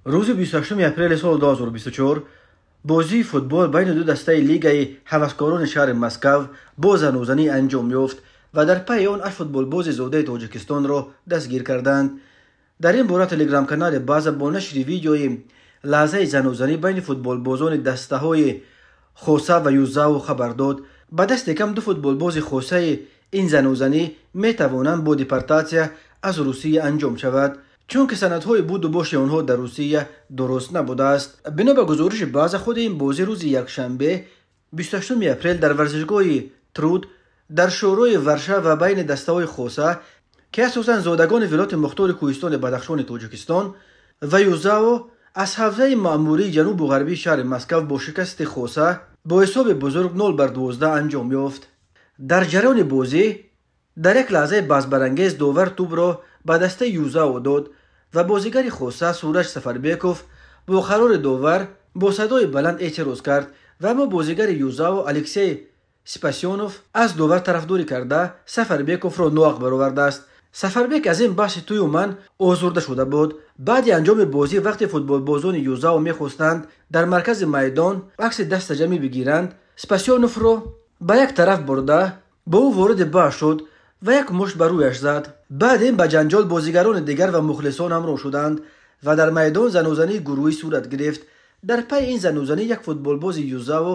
Рӯзи 28 апрели соли 2024 бозии футбол байни ду дастаи лигаи ҳаваскорони шаҳри Москав бо занозанӣ анҷом ёфт ва дар пайи он 8 футболбози зодаи Тоҷикистонро дастгир карданд. Дар ин бора телеграм-канали База бо нашри видеои лаҳзаи занозанӣ байни футболбозони дастаҳои Хоса ва Юзао хабар дод. Ба дасти кам ду футболбози Хосаи ин занозанӣ метавонанд бо депортатсия аз Русия анҷом шавад, чунки санадҳои буду боши онҳо дар Русия дуруст набудааст. Бино ба гузориши База, худи ин бозӣ рӯзи якшанбе 28 апрел дар варзишгоҳи Труд дар шӯрои Варшава байни дастаҳои Хоса, ки асосан зодагони вилояти мухтори кӯҳистони Бадахшони Тоҷикистон, ва Юзао аз ҳавзаи маъмурии ҷанубу ғарбии шаҳри Москав бо шикасти Хоса бо ҳисоби бузург 0-12 анҷом ёфт. Дар ҷараёни бозӣ дар як лаҳзаи баҳсбарангез довар тӯбро ба дастаи Юзао дод ва бозигари Хоса Сураҷ Сафарбеков бо қарори довар бо садои баланд эътироз кард ва аммо бозигари Юзао Алексей Спасёнов аз довар тарафдорӣ карда Сафарбековро ноҳақ баровардааст. Сафарбек аз ин баҳси тӯю ман озурда шуда буд. Баъди анҷоми бозӣ вақте футболбозони Юзао мехостанд дар маркази майдон акси дастаҷамӣ бигиранд, Спасёновро ба як тараф бурда бо ӯ вориди баҳс шуд ва як мушт ба рӯяш зад. Баъд ин ба ҷанҷол бозигарони дигар ва мухлисон ҳамроҳ шуданд ва дар майдон занозании гурӯҳӣ сурат гирифт. Дар пайи ин занозанӣ як футболбози Юзао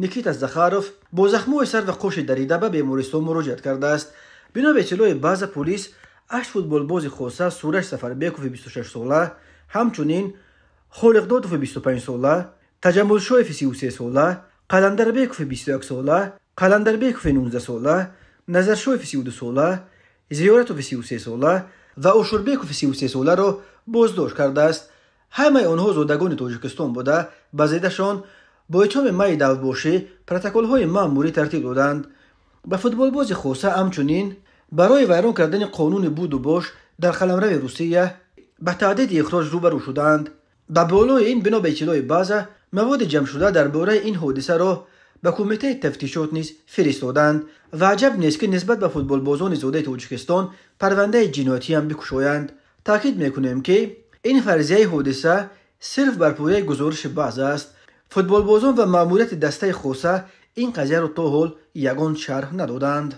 Никита Захаров бо захмҳои сар ва қоши дарида ба бемористон муроҷиат кардааст. Бино ба иттилои База, полис 8 футболбози Хоса Сураҷ Сафарбекови 26сола, ҳамчунин Холиқдодови 25сола, Таҷаммулшоеви 33сола, Қаландарбекови 21сола, Қаландарбекови 19сола, Назаршоеви 32сола, Зиёратови 33сола ва Ошурбекови 33соларо боздошт кардааст. Ҳамаи онҳо зодагони Тоҷикистон буда, ба зиддашон бо иттиҳоми майи давбошӣ протоколҳои маъмурӣ тартиб доданд. Ба футболбози Хоса ҳамчунин барои вайрон кардани қонуни буду бош дар қаламрави Русия ба таҳдиди ихроҷ рӯбарӯ шуданд. Ба болои ин, бино ба иттилои База, маводи ҷамъшуда дар бораи ин ҳодисаро ба кумитаи тафтишот низ фиристоданд ва аҷаб нест, ки нисбат ба футболбозони зодаи Тоҷикистон парвандаи ҷиноятиам бикушоянд. Таъкид мекунем, ки ин фарзияи ҳодиса сирф бар пояи гузориши База аст. Футболбозон ва маъмурияти дастаи Хоса ин қазияро то ҳол ягон шарҳ надоданд.